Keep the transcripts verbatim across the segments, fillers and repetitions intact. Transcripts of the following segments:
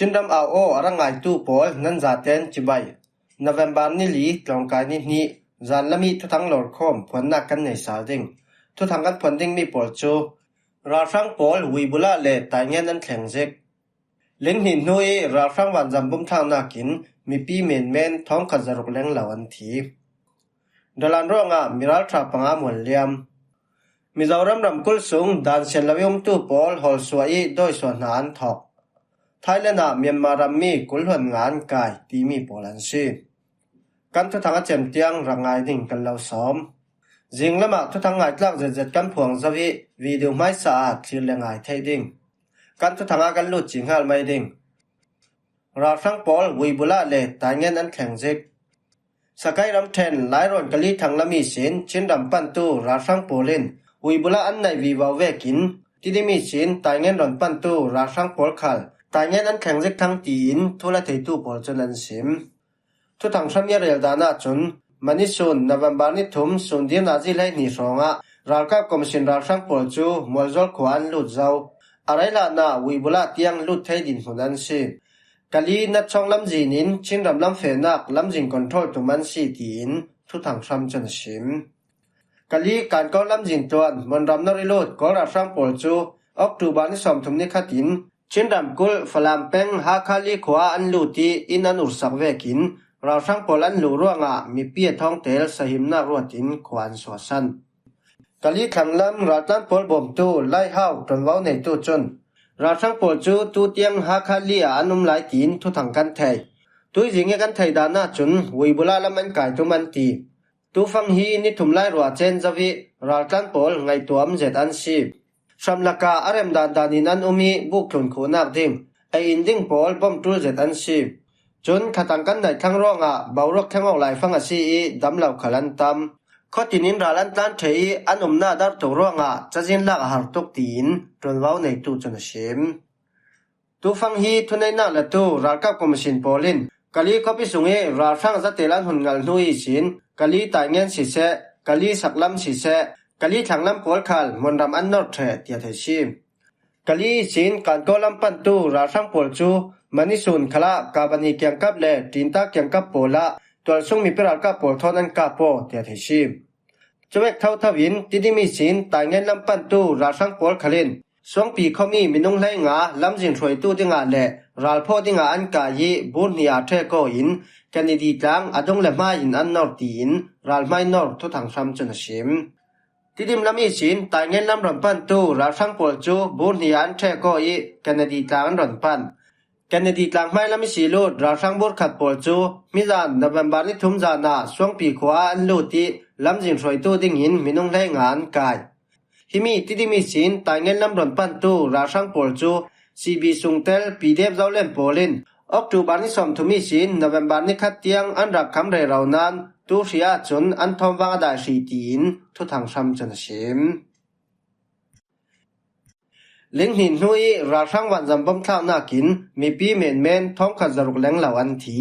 Chinram au aw a ra ngaitu pawl nan zaten chibai. November ni li, tlawngkai ni hnih, zan lami thuthang lawrkhawm phuannak kan nei sal ding. Thuthang kan phuan ding mi pawl cu ralhrang pawl Wibula le Taingen an thleng zik. Ling hnih hnu i ralhrang vanzam bumthlaknak in mipi menmen thawngkhat zaruk lenglo an thi. Dalan ruangah miralṭha panga mual liam. Mizoram ramkulh sung dan sian lo i umtu pawl hawlsuah i dawisuah hna an thawk. Thailand ah Myanmar rammi kul hluan nga an kai timi pawl an si. Kan thuthang a cem tiang rak ngai ding kan lo sawm. Zinglam ah thuthang ngaitlak zetzet kan phuang zo i video hmaisa ah thlir le ngai theih ding. Kan thuthang ah kan lut cinghal mai ding. Ralhrang pawl Wibula le Taingen an thleng zik. Sakai ramṭhen Lairawn Kali thanglam ihsin Chinram pantu ralhrang pawl in Wibula an naih vivo vekin Tidim ihsin Taingen rawn pantu ralhrang pawl khal Taingen an thleng zik thang tiin thu la theitu pawl cun an sim. Thuthang hram i a rel dan ahcun, mani sun November ni thum sun dir nazi hlei hnih hrawngah ralkap commission ralhrang pawl cu Mualzual khua an lut zo. A rei hlanah Wibula tiang lut thei dinhmun an si. Kali natchawng lamzin in Chinram lam fehnak lamzin control tum an si tiin thuthang hram cun a sim. Kali Kankaw lamzin tluan Monram nor i lut Kawl ralhrang pawl cu October ni sawmthum ni khat in Chinram kulh Falam peng Hakha Li khua an lut i inn an ursak vekin ralhrang pawl an luh ruangah mipi a thawngtel sahimnak ruat in khua an suahsan. Kali thlanglam raltlan pawl bawmtu Lai Hau ṭuanvo neitu cun ralhrang pawl cu tutiang Hakha Li ah an um lai tiin thuthang kan thei. Tuizing i kan thei dan ahcun Wibula lam an kai tum an ti. Tufang hi ni thum lai ruah cen zo i raltlan pawl ngaihtuam zet an si. Hram lakah a rem dandan in an um i bukthlun khuhnak ding, ei in ding pawl bawm ṭul zet an si. Cun khatang kan naih thlang ruangah boruak thleng awk laifang a si i damlo khal an tam. Khuatin in ral an tlan ṭheh i an umnak dar tuk ruangah cazin lak a har tuk tiin ṭuanvo neitu cun a sim. Tufang hi thuneihnak latu ralkap commission pawl in Kali khuapi sung i ralhrang zatel an hun ngal hnu ihsin Kali Taingen siseh, Kali saklam siseh, Kali thlanglam pawl khal Monram an nor ṭheh tiah thei si. Kali ihsin Kankaw lam pantu ralhrang pawl cu Manisun khalah Kabani kiangkap le Ṭinta kiangkap pawl ah tualsung mipi ralkap pawl thawn an kap aw tiah thei si. Cuvek thotho in Tidim ihsin Taingen lam pantu ralhrang pawl khal in Suangpi khuami minung hleinga lamzin hruaitu dingah le ralphawh dingah an kai i bur hnih ah ṭhek aw in Kennedy tlang a dung le hmai in an nor tiin ralhmai nor thuthang hram cun a sim. Tidim lam ihsin Taingen lam rawn pantu ralhrang pawl cu bur hnih ah an ṭhek aw i Kennedy tlang an rawn pan. Kennedy tlang hmai lam i si lut ralhrang burkhat pawl cu hmizan November ni thum zan ah Suangpi khua ah an lut i lamzin hruaitu dingin minung hleinga an kai. Himi Tidim ihsin Taingen lam rawn pantu ralhrang pawl cu C B sungtel P D F Zoland pawl in October ni sawmthum ihsin November ni khat tiang an rak kham rero nain tu hri ahcun an thawmvang a dai hrih tiin thuthang hram cun a sim. Ling hnih hnu i ralhrang vanzam bawmthlaknak in mipi menmen thawngkhat zaruk lenglo an thi.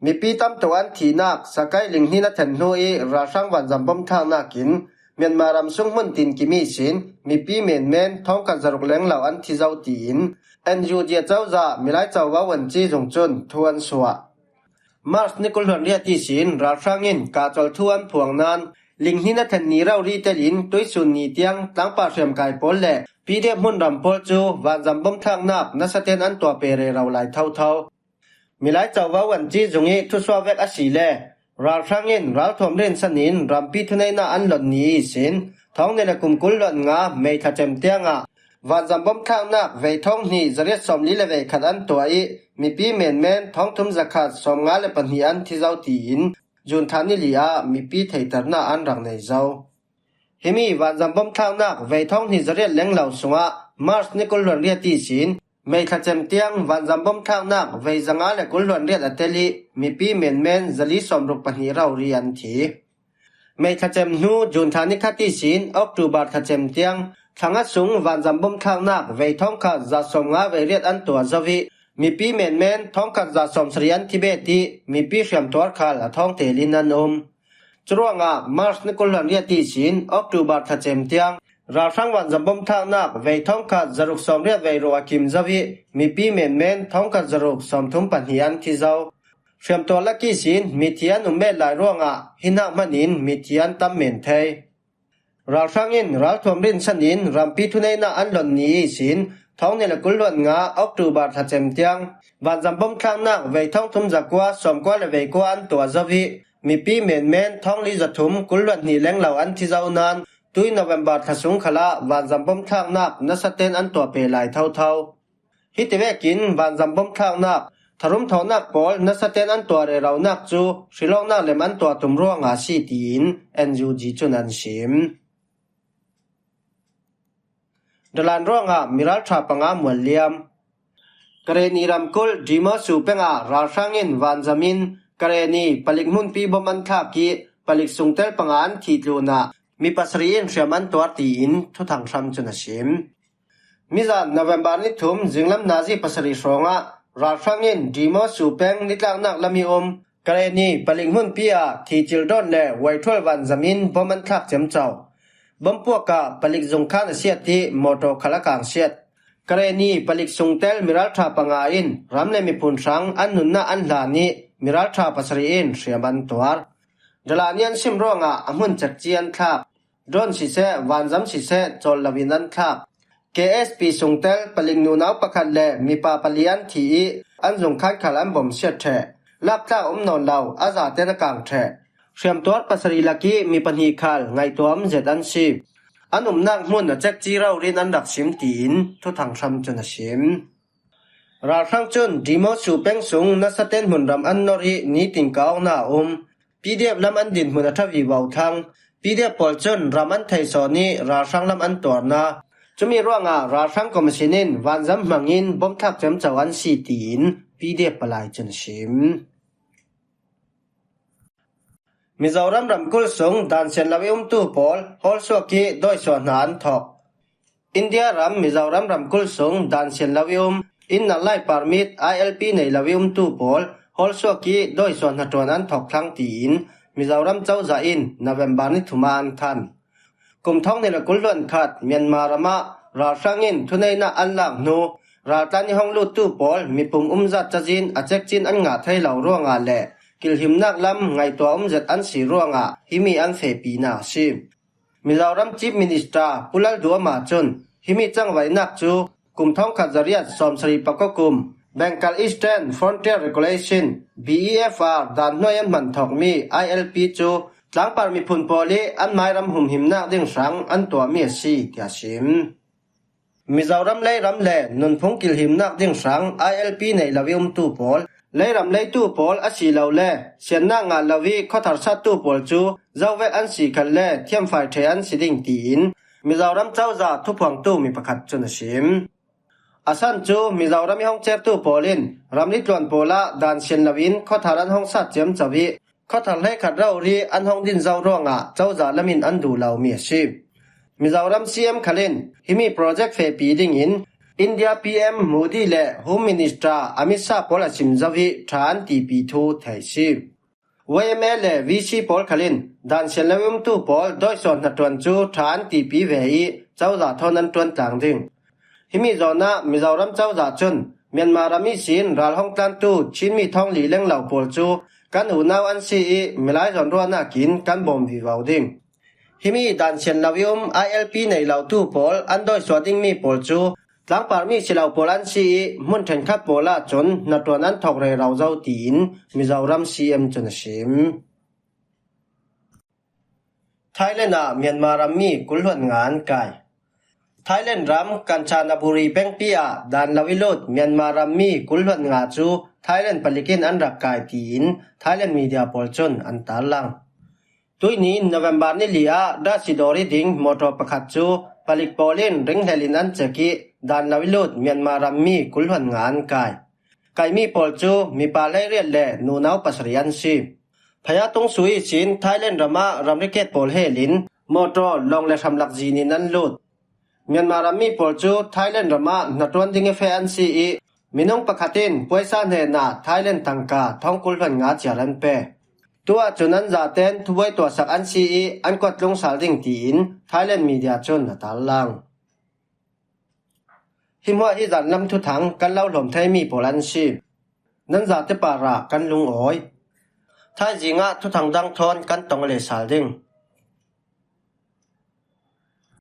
Mipi tamtuk an thihnak Sakai ling hnih na then hnu i ralhrang vanzam bawmthlaknak in Myanmar ram sung hmun tinkim ihsin mipi menmen thawngkhat zaruk lenglo an thi zo tiin N U G cozah Milai Covo Wun Ci Zung cun thu an suah. March ni kul hluan riat ihsin ralhrang in kahcolh thu an phuang nain ling hnih na then ni rori telin tuisun ni tiang tlangpah hriamkai pawl le P D F hmunram pawl cu vanzam bawmthlaknak nasaten an tuah pe rero lai thotho. Milai Covo Wun Ci Zung i thusuah vek a si le ralhrang in ralthuam rinsan in rampi thuneihnak an lon ni ihsin thawng hnih le kum kul hluan nga May thla cem tiangah vanzam bawmthlaknak vei thawng hnih zariat sawmli le vei khat an tuah i mipi menmen thawng thum zakhat sawmnga le pahnih an thi zo tiin June thla ni li ah mipi theihternak an rak nei zo. Himi vanzam bawmthlaknak vei thawng hnih zariat lenglo sungah March ni kul hluan riat ihsin May thla cem tiang vanzam bawmthlaknak vei zanga le kul hluan riat a tel i mipi menmen zali sawmruk pahnih rori an thi. May thla cem hnu June thla ni khat ihsin October thla cem tiang thla nga sung vanzam bawmthlaknak vei thawngkhat za sawmnga vei riat an tuah zo i mipi menmen thawngkhat za sawmsarih an thi bet i mipi hriamtuar khal a thawngtel in an um. Curuangah March ni kul hluan riat ihsin October thla cem tiang Ralhrang vanzam bom thlaknak vei thongkhat zaruk sawmriat vei ruk a kim zo ih mipi menmen thongkhat zaruk sawmthum pahnih an thi zo. Hriamtuar lak ihsin mithi an um met lai ruangah hi hnak hmanin mithi an tam men thei. Ralhrang in ralthuam rinsan in rampi thuneihnak an lon ni ihsin thawng hnih le kul hluan nga October thla cem tiang vanzam bom thlaknak vei thongthum zakua sawmkua le vei kua an tuah zo ih mipi menmen thawng li zathum kul hluan hnih lenglo an thi zo nain tui November thla sung khalah vanzam bom thlaknak nasaten an tuah peh lai thotho. Hiti vekin vanzam bom thlaknak tharum thawhnak pawl nasaten an tuah reronak cu hrilawknak lem an tuah tum ruangah a si tiin N U G cun an sim. Dalan ruangah miralṭha panga mual liam. Karenni ramkulh Dimosu pengah ralhrang in vanzam in Karenni palik hmunpi bom an thlak ih palik sungtel panga an thih tlunah mi pasarih in hriam an tuar tiin Thuthang Hram cun a sim. Mizan November ni thum zinglam nazi pasarih hrawngah ralhrang in Dimosu peng nitlaknak lam ih um Karenni palik hmunpi ah thicil dawn le waithual vanzam in bom an thlak ciamco. Bom puak ah palik zung khan a siat ih mawtaw khal a kang siat. Karenni palik sungtel miralṭha panga in ram le miphun hrang an nunnak an hlan ih miralṭha pasarih in hriam an tuar. Dalan ih an sim ruangah a hmun cekci an thlak. Drone siseh, vanzam siseh, cawl loin an thlak. K S P sungtel palik nunau pakhat le mipa pali an thi ih an zung khan khal an bom siat ṭheh. Laptlak a um nawn lo, a zaten a kang ṭheh. Hriamtuar pasarih lakih mi pahnih khal ngaihtuah um zet an si. An umnak hmun a cekci rori in an rak sim tiin Thuthang Hram cun a sim. Ralhrang cun Dimosu peng sung nasaten hmunram an nor ih nitin ka awknak a um. P D F lam an dinhmun a ṭha vivo thlang. P D F pawl cun ram an theisawn ih ralhrang lam an tuarna. Cumi ruangah ralhrang commission in vanzam hmangin bom thlak ciamco an si tiin P D F palai cun a sim. Mizoram ramkulh sung dan sian lo ih umtu pawl hawlsuak ih dawisuah hna an thawk. India ram Mizoram ramkulh sung dan sian lo ih um Inner Line Permit, I L P, nei lo ih umtu pawl hawlsuak ih dawisuah hnaṭuan an thawk thlang tiin Mizoram cozah in November ni thum ah an thanh. Kum thawng hnih le kul hluan khat Myanmar ram ah ralhrang in thuneihnak an lak hnu raltlan ih hong luttu pawl mipum umzat cazin a cekcin an ngah thei lo ruangah le kilhimnak lam ngaihtuah um zet an si ruangah himi an fehpihnak a si. Mizoram Chief Minister Pu Lalduhoma cun himi cangvaihnak cu kum thawngkhat zariat sawmsarih pakua kum Bengal Eastern Frontier Regulation, B E F R, dan hnuai an hman thawkmi I L P cu tlangpar miphun pawl ih an mairam humhimnak ding hrang an tuahmi a si, tiah a sim. Mizoram leiram le nunphung kilhimnak ding hrang I L P nei lo ih umtu pawl, leiram leitu pawl asilole siannak ngah lo ih khuatharsattu pawl cu zovek an si khalle thiamfai ṭheh an si ding tiin Mizoram cozah thuphuangtu mi pakhat cun a sim. A san cu Mizoram ih hong certu pawl in ramri tluan pawl ah dan sian loin khuathar an hong sat ciamco ih khuathar hleikhat rori an hong din zo ruangah cozah lam in an duh lomi a si. Mizoram C M khal in himi project fehpi dingin India P M Modi le Home Minister Amit Shah pawl a sim zo ih ṭha an tipi thu theih si. Y M A le V C pawl khal in dan sian lo ih umtu pawl dawisuah hnaṭuan cu ṭha an tipi ve ih cozah thawn an ṭuan tlang ding. Himi zawn ah Mizoram cozah cun Myanmar ram ihsin ral hong tlantu Chinmi thawng li lenglo pawl cu kan unau an si ih milai zawn ruahnak in kan bawm vivo ding. Himi dan sian lo ih um I L P nei lotu pawl an dawisuah dingmi pawl cu tlangpar mi si lo pawl an si ih hmun ṭhenkhat pawl ahcun hnaṭuan an thawk rero zo tiin Mizoram C M cun a sim. Thailand ah Myanmar rammi kul hluan nga an kai. Thailand ram Kanchanaburi pengpi ah dan lo ih lut Myanmar rammi kul hluan nga cu Thailand palik in an rak kai tiin Thailand media pawl cun an tarlang. Tuihni November ni li ah Dasi Dori ding motor pakhat cu palik pawl in ringhlel in an cek ih dan lo ih lut Myanmar rammi kul hluan nga an kai. Kaimi pawl cu mipa hleiriat le nunau pasarih an si. Phaya tungsu ihsin Thailand ram ah ramri ket pawl hel in motor lawng le hramlak zin in an lut. Myanmar rammi pawl cu Thailand ram ah hnaṭuan ding ih feh an si ih minung pakhat in puaisa hnenah Thailand tangka thawng kul hluan nga ciar an pe. Tuah cun an zaten thubuai tuahsak an si i an kuat tlung sal ding tiin Thailand media cun a tarlang. Hi hmuah hi zanlam thuthang kan lo hlawm theimi pawl an si. Nan zate parah kan lungawi. Thaizing ah thuthang dang thawn kan tong le sal ding.